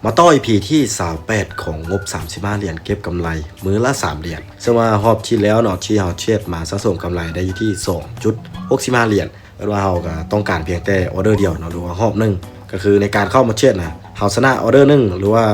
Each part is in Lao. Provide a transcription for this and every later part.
ມາຕໍ່ ອີພີ ທີຊາວແປດ ຂອງງົບສາມສິບຫ້າຫຼຽນເກັບກຳໄລມື້ລະສາມຫຼຽນ. ເຊິ່ງວ່າຮອບທີ່ແລ້ວເນາະ ທີ່ເຮົາເທຣດມາສະສົມກຳໄລໄດ້ຢູ່ທີ່ສອງຈຸດຫົກສິບຫ້າຫຼຽນ. ເອີ້ນວ່າເຮົາກໍຕ້ອງການພຽງແຕ່ອໍເດີດຽວເນາະ ຫຼືວ່າຮອບໜຶ່ງ. ກໍຄືໃນການເຂົ້າມາເທຣດນະ ເຮົາຊະນະອໍເດີໜຶ່ງ ຫຼືວ່າ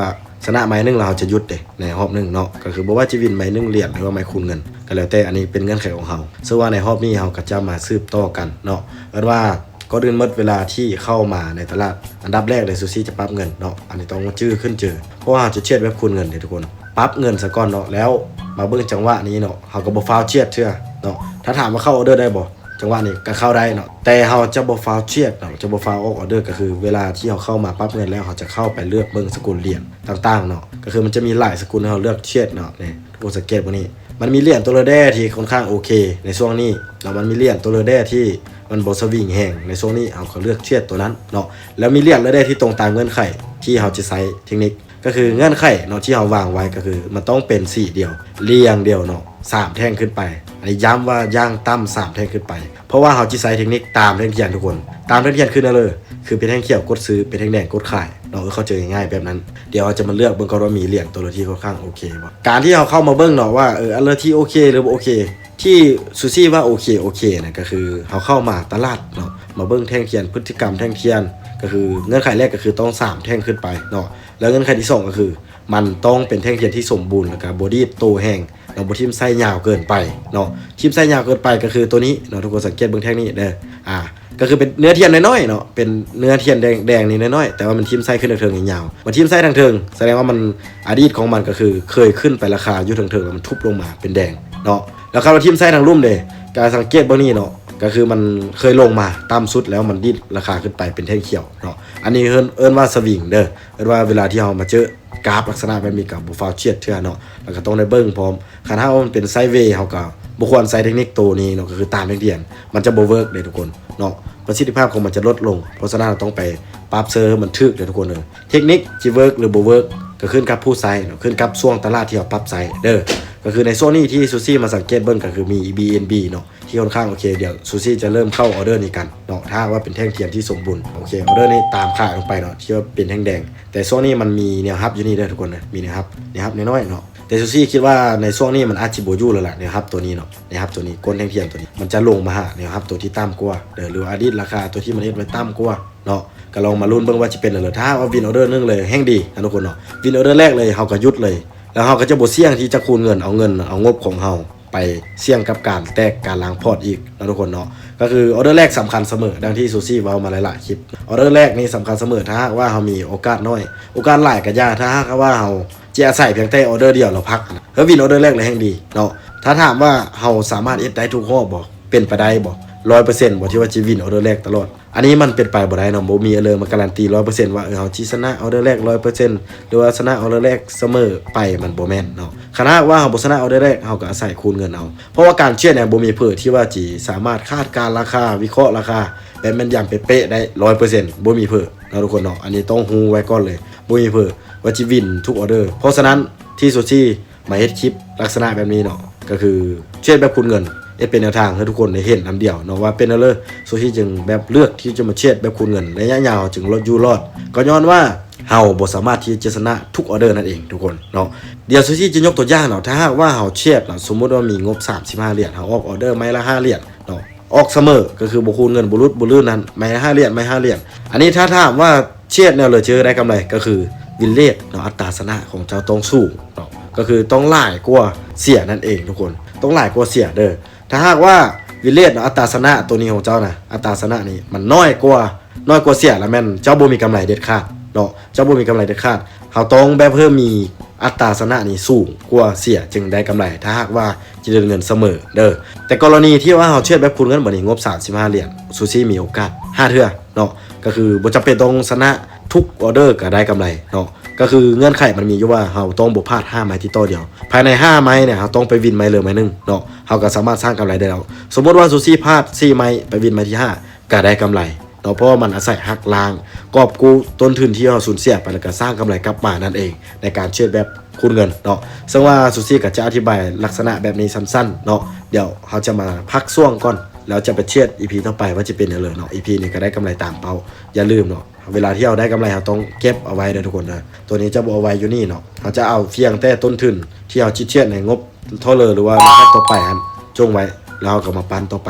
ຊະນະໄມ້ໜຶ່ງ ແລ້ວເຮົາຈະຢຸດເດ້ໃນຮອບໜຶ່ງເນາະ. ກໍຄືບໍ່ວ່າຈະວິນໄມ້ໜຶ່ງຫຼຽນ ຫຼືວ່າໄມ້ຄູນເງິນກໍແລ້ວແຕ່ ອັນນີ້ເປັນເງື່ອນໄຂຂອງເຮົາ. ເຊິ່ງວ່າໃນຮອບນີ້ເຮົາກໍຈະມາສືບຕໍ່ກັນເນາະ. ເອີ້ນວ່າ ກ່ອນອື່ນໝົດ ເວລາທີ່ເຂົ້າມາໃນຕະຫຼາດ ອັນດັບແລກເລີຍ ຊູຊີຈະປັບເງິນເນາະ. ອັນນີ້ຕ້ອງຈື່ຂຶ້ນຈື່ ເພາະວ່າເຮົາຈະເທຣດແບບຄູນເງິນເດ້ທຸກຄົນ. ປັບເງິນສາກ່ອນເນາະ ແລ້ວມາເບິ່ງຈັງຫວະນີ້ເນາະ. ເຮົາກໍບໍ່ຟ້າວເທຣດເທື່ອເນາະ. ຖ້າຖາມວ່າເຂົ້າອໍເດີໄດ້ບໍ່? ຈັງຫວະນີ້ກໍເຂົ້າໄດ້ເນາະ ແຕ່ເຮົາຈະບໍ່ຟ້າວເທຣດເນາະ ຈະບໍ່ຟ້າວອອກອໍເດີ. ກໍຄືເວລາທີ່ເຮົາເຂົ້າມາປັບເງິນແລ້ວ ເຮົາຈະເຂົ້າໄປເລືອກເບິ່ງສະກຸນຫຼຽນຕ່າງໆເນາະ. ກໍຄືມັນຈະມີຫຼາຍສະກຸນໃຫ້ເຮົາເລືອກເທຣດເນາະ. ນີ້ ທຸກຄົນສັງເກດເບິ່ງນີ້ ມັນມີຫຼຽນຕົວລະແດ່ທີ່ຄ່ອນຂ້າງໂອເຄໃນຊ່ວງນີ້ ແລ້ວມັນມີຫຼຽນຕົວລະແດ່ທີ່ມັນບໍ່ສະວິງແຮງໃນຊ່ວງນີ້ ເຮົາກໍເລືອກເທຣດຕົວນັ້ນເນາະ. ແລ້ວມີຫຼຽນລະແດ່ທີ່ຕົງຕາມເງື່ອນໄຂທີ່ເຮົາຈະໃຊ້ເທັກນິກ ກໍຄືເງື່ອນໄຂເນາະທີ່ເຮົາວາງໄວ້ ກໍຄືມັນຕ້ອງເປັນສີດຽວ ລຽງດຽວເນາະ ສາມແທ່ງຂຶ້ນໄປ. ອັນນີ້ຢ້ຳວ່າຢ່າງຕ່ຳສາມແທ່ງຂຶ້ນໄປ ເພາະວ່າເຮົາຈະໃຊ້ເທັກນິກຕາມແທ່ງທຽນທຸກຄົນ. ຕາມແທ່ງທຽນຄືແນວເລີ ຄືເປັນແທ່ງຂຽວກົດຊື້ ເປັນແທ່ງແດງກົດຂາຍເນາະ. ເອີ ເຂົ້າໃຈງ່າຍໆແບບນັ້ນ. ດຽວເຮົາຈະມາເລືອກເບິ່ງກ່ອນວ່າມີຫຼຽນຕົວໃດທີ່ຄ່ອນຂ້າງໂອເຄບໍ່. ການທີ່ເຮົາເຂົ້າມາເບິ່ງເນາະວ່າ ເອີ ອັນເລີທີ່ໂອເຄ ຫຼືບໍ່ໂອເຄ ທີ່ຊູຊີວ່າໂອເຄ ໂອເຄນະ ກໍຄືເຮົາເຂົ້າມາຕະຫຼາດເນາະ ມາເບິ່ງແທ່ງທຽນ ພຶດຕິກຳແທ່ງທຽນ ກໍຄືເງື່ອນໄຂແລກກໍຄືຕ້ອງສາມແທ່ງຂຶ້ນໄປເນາະ. ແລ້ວເງື່ອນໄຂທີສອງກໍຄື ມັນຕ້ອງເປັນແທ່ງທຽນທີ່ສົມບູນ ແລ້ວກໍບໍ່ດີດໂຕແຮງ ແລ້ວບໍ່ຖິ້ມໄສ້ຍາວເກີນໄປເນາະ. ຖິ້ມໄສ້ຍາວເກີນໄປກໍຄືຕົວນີ້ເນາະ ທຸກຄົນສັງເກດເບິ່ງແທ່ງນີ້ເດີ. ອ່າ ກໍຄືເປັນເນື້ອທຽນນ້ອຍໆເນາະ ເປັນເນື້ອທຽນແດງໆນີ້ນ້ອຍໆ ແຕ່ວ່າມັນຖິ້ມໄສ້ຂຶ້ນທາງເທິງຍາວໆ. ມັນຖິ້ມໄສ້ທາງເທິງ ສະແດງວ່າມັນ ອະດີດຂອງມັນກໍຄືເຄີຍຂຶ້ນໄປລາຄາຢູ່ເທິງໆ ແລ້ວມັນທຸບລົງມາເປັນແດງເນາະ. ແລ້ວຄັນວ່າຖິ້ມໄສ້ທາງລຸ່ມເດ ກໍສັງເກດເບິ່ງນີ້ເນາະ ກໍຄືມັນເຄີຍລົງມາຕ່ຳສຸດ ແລ້ວມັນດີດລາຄາຂຶ້ນໄປເປັນແທ່ງຂຽວເນາະ. ອັນນີ້ເອີ້ນ ເອີ້ນວ່າສະວິງເດີ ເອີ້ນວ່າເວລາທີ່ເຮົາມາເຈີກາຟລັກສະນະແບບນີ້ກໍບໍ່ຟ້າວເທຣດເທື່ອເນາະ ແລ້ວກໍຕ້ອງໄດ້ເບິ່ງພ້ອມ. ຄັນຖ້າວ່າມັນເປັນໄຊເວ ເຮົາກໍບໍ່ຄວນໃຊ້ເທັກນິກໂຕນີ້ເນາະ ກໍຄືຕາມແທ່ງທຽນ ມັນຈະບໍ່ເວີກເດ້ທຸກຄົນເນາະ ປະສິດທິພາບຂອງມັນຈະລົດລົງ. ເພາະສະນັ້ນເຮົາຕ້ອງໄປປັບເຊີໃຫ້ມັນຖືກເດ້ທຸກຄົນເອີຍ. ເທັກນິກຈະເວີກ ຫຼື ບໍ່ເວີກ ກໍຂຶ້ນກັບຜູ້ໃຊ້ເນາະ ຂຶ້ນກັບຊ່ວງຕະຫຼາດທີ່ເຮົາປັບໃຊ້ເດີ. ກໍຄືໃນຊ່ວງນີ້ທີ່ຊູຊີມາສັງເກດເບິ່ງ ກໍຄືມີ ບີເອັນບີ ເນາະ ທີ່ຄ່ອນຂ້າງໂອເຄ. ດຽວຊູຊີຈະເລີ່ມເຂົ້າອໍເດີນີ້ກັນເນາະ ຖ້າຫາກວ່າເປັນແທ່ງທຽນທີ່ສົມບູນ. ໂອເຄ ອໍເດີນີ້ຕາມຂາຍລົງໄປເນາະ ທີ່ວ່າເປັນແທ່ງແດງ ແຕ່ຊ່ວງນີ້ມັນມີແນວຮັບຢູ່ນີ້ເດີທຸກຄົນເດີ ມີແນວຮັບ ແນວຮັບນ້ອຍໆເນາະ. ແຕ່ຊູຊີຄິດວ່າໃນຊ່ວງນີ້ມັນອາດຊິບໍ່ຢູ່ແລ້ວລະ ແນວຮັບຕົວນີ້ເນາະ ແນວຮັບຕົວນີ້ ກົ້ນແທ່ງທຽນຕົວນີ້ ມັນຈະລົງມາຫາແນວຮັບຕົວທີ່ຕ່ຳກວ່າເດີ ຫຼືວ່າອະດີດລາຄາຕົວທີ່ມັນເຮັດໄວ້ຕ່ຳກວ່າເນາະ. ກໍລອງມາລຸ້ນເບິ່ງວ່າຈະເປັນແນວໃດ. ຖ້າຫາກວ່າວິນອໍເດີໜຶ່ງເລີຍແຮ່ງດີນະທຸກຄົນເນາະ ວິນອໍເດີແລກເລີຍ ເຮົາກໍຢຸດເລີຍ ແລ້ວເຮົາກໍຈະບໍ່ສ່ຽງທີ່ຈະຄູນເງິນ ເອົາເງິນ ເອົາງົບຂອງເຮົາ ໄປສ່ຽງກັບການແຕກການລ້າງພອດອີກເນາະທຸກຄົນເນາະ. ກໍຄືອໍເດີແລກສຳຄັນສະເໝີ ດັ່ງທີ່ຊູຊີເວົ້າມາຫຼາຍໆຄລິບ ອໍເດີແລກນີ້ສຳຄັນສະເໝີ. ຖ້າຫາກວ່າເຮົາມີໂອກາດໜ້ອຍ ໂອກາດຫຼາຍກໍຢ່າ ຖ້າຫາກວ່າເຮົາຈະອາໄສພຽງແຕ່ອໍເດີດຽວແລ້ວພັກນະ ເຮີ ວິນອໍເດີແລກເລີຍແຮ່ງດີເນາະ. ຖ້າຖາມວ່າເຮົາສາມາດເຮັດໄດ້ທຸກຮອບບໍ່ ເປັນໄປໄດ້ບໍ່ ຮ້ອຍເປີເຊັນບໍ່ ທີ່ວ່າຈະວິນອໍເດີແລກຕະຫຼອດ? ອັນນີ້ມັນເປັນໄປບໍ່ໄດ້ເນາະ ບໍ່ມີເລີຍມາກາຣັນຕີຮ້ອຍເປີເຊັນວ່າ ເອີ ເຮົາຊິຊະນະອໍເດີແລກຮ້ອຍເປີເຊັນ ຫຼືວ່າຊະນະອໍເດີແລກສະເໝີໄປ ມັນບໍ່ແມ່ນເນາະ. ຄັນຫາກວ່າເຮົາບໍ່ຊະນະອໍເດີແລກ ເຮົາກໍອາໄສຄູນເງິນເອົາ ເພາະວ່າການເທຣດນີ້ບໍ່ມີເຜີທີ່ວ່າຊິສາມາດຄາດການລາຄາ ວິເຄາະລາຄາແບບແມ່ນຢຳເປະໆໄດ້ຮ້ອຍເປີເຊັນ ບໍ່ມີເຜີເນາະທຸກຄົນເນາະ. ອັນນີ້ຕ້ອງຮູ້ໄວ້ກ່ອນເລີຍ ບໍ່ມີເຜີວ່າຊິວິນທຸກອໍເດີ. ເພາະສະນັ້ນທີ່ຊູຊີ ມາເຮັດຄລິບລັກສະນະແບບນີ້ເນາະ ກໍຄືເທຣດແບບຄູນເງິນ ເຮັດເປັນແນວທາງໃຫ້ທຸກຄົນໄດ້ເຫັນນຳດຽວເນາະ ວ່າເປັນແນວໃດ ຊູຊີຈຶ່ງແບບເລືອກທີ່ຈະມາເທຣດແບບຄູນເງິນ ໄລຍະຍາວເຮົາຈຶ່ງລອດຢູ່ລອດ ກໍຍ້ອນວ່າເຮົາບໍ່ສາມາດທີ່ຈະຊະນະທຸກອໍເດີນັ້ນເອງທຸກຄົນເນາະ. ດຽວຊູຊີຈະຍົກຕົວຢ່າງເນາະ ຖ້າຫາກວ່າເຮົາເທຣດເນາະ ສົມມຸດວ່າມີງົບສາມສິບຫ້າຫຼຽນ ເຮົາອອກອໍເດີໄມ້ລະຫ້າຫຼຽນເນາະ ອອກສະເໝີ ກໍຄືບໍ່ຄູນເງິນ ບໍ່ຫຼຸດບໍ່ລື່ນນັ້ນ ໄມ້ຫ້າຫຼຽນ ໄມ້ຫ້າຫຼຽນ. ອັນນີ້ຖ້າຖາມວ່າເທຣດແນວໃດຈຶ່ງໄດ້ກຳໄລ ກໍຄືວິນເຣດເນາະ ອັດຕາຊະນະຂອງເຈົ້າຕ້ອງສູງເນາະ ກໍຄືຕ້ອງຫຼາຍກວ່າເສຍນັ້ນເອງທຸກຄົນ ຕ້ອງຫຼາຍກວ່າເສຍເດີ. ຖ້າຫາກວ່າວິນເຣດເນາະ ອັດຕາຊະນະຕົວນີ້ຂອງເຈົ້ານະ ອັດຕາຊະນະນີ້ມັນນ້ອຍກວ່າ ນ້ອຍກວ່າເສຍ ລະແມ່ນເຈົ້າບໍ່ມີກຳໄລເດັດຂາດເນາະ ເຈົ້າບໍ່ມີກຳໄລເດັດຂາດ. ເຮົາຕ້ອງແບບເພີ່ມມີອັດຕາຊະນະນີ້ສູງກວ່າເສຍຈຶ່ງໄດ້ກຳໄລ ຖ້າຫາກວ່າຈະເດີນເງິນສະເໝີເດີ. ແຕ່ກໍລະນີທີ່ວ່າເຮົາເທຣດແບບຄູນເງິນ ບັດນີ້ງົບສາມສິບຫ້າຫຼຽນ ຊູຊີມີໂອກາດຫ້າເທື່ອເນາະ ກໍຄືບໍ່ຈຳເປັນຕ້ອງຊະນະທຸກອໍເດີກໍໄດ້ກຳໄລເນາະ. ກໍຄືເງື່ອນໄຂມັນມີຢູ່ວ່າເຮົາຕ້ອງບໍ່ພາດຫ້າໄມ້ຕິດຕໍ່ດຽວ ພາຍໃນຫ້າໄມ້ເນຍ ເຮົາຕ້ອງໄປວິນໄມ້ເລີໄມ້ໜຶ່ງເນາະ ເຮົາກໍສາມາດສ້າງກຳໄລໄດ້ແລ້ວ. ສົມມຸດວ່າຊູຊີພາດສີ່ໄມ້ ໄປວິນໄມ້ທີຫ້າ ກໍໄດ້ກຳໄລ ເນາະ ເພາະວ່າມັນອາໄສຫັກລ້າງກອບກູ້ຕົ້ນທຶນທີ່ເຮົາສູນເສຍໄປ ແລ້ວກໍສ້າງກຳໄລກັບມານັ້ນເອງ ໃນການເທຣດແບບຄູນເງິນເນາະ. ເຊິ່ງວ່າຊູຊີກໍຈະອະທິບາຍລັກສະນະແບບນີ້ສັ້ນໆເນາະ ດຽວເຮົາຈະມາພັກຊ່ວງກ່ອນ ແລ້ວຈະໄປທຽດ ອີພີ ຕໍ່ໄປວ່າຈະເປັນແນວໃດເນາະ. ອີພີ ນີ້ກໍໄດ້ກຳໄລຕາມເປົ້າ. ຢ່າລືມເນາະ ເວລາທີ່ເຮົາໄດ້ກຳໄລ ເຮົາຕ້ອງເກັບເອົາໄວ້ເດີທຸກຄົນເດີ. ໂຕນີ້ຈະບໍ່ເອົາໄວ້ຢູ່ນີ້ເນາະ ເຮົາຈະເອົາພຽງແຕ່ຕົ້ນທຶນທີ່ເຮົາຊິທຽດໃນງົບທໍ່ເລີ ຫຼືວ່າງວດຕໍ່ໄປຫັ້ນ ຈົ່ງໄວ້ ແລ້ວເຮົາກໍມາປັ້ນຕໍ່ໄປ.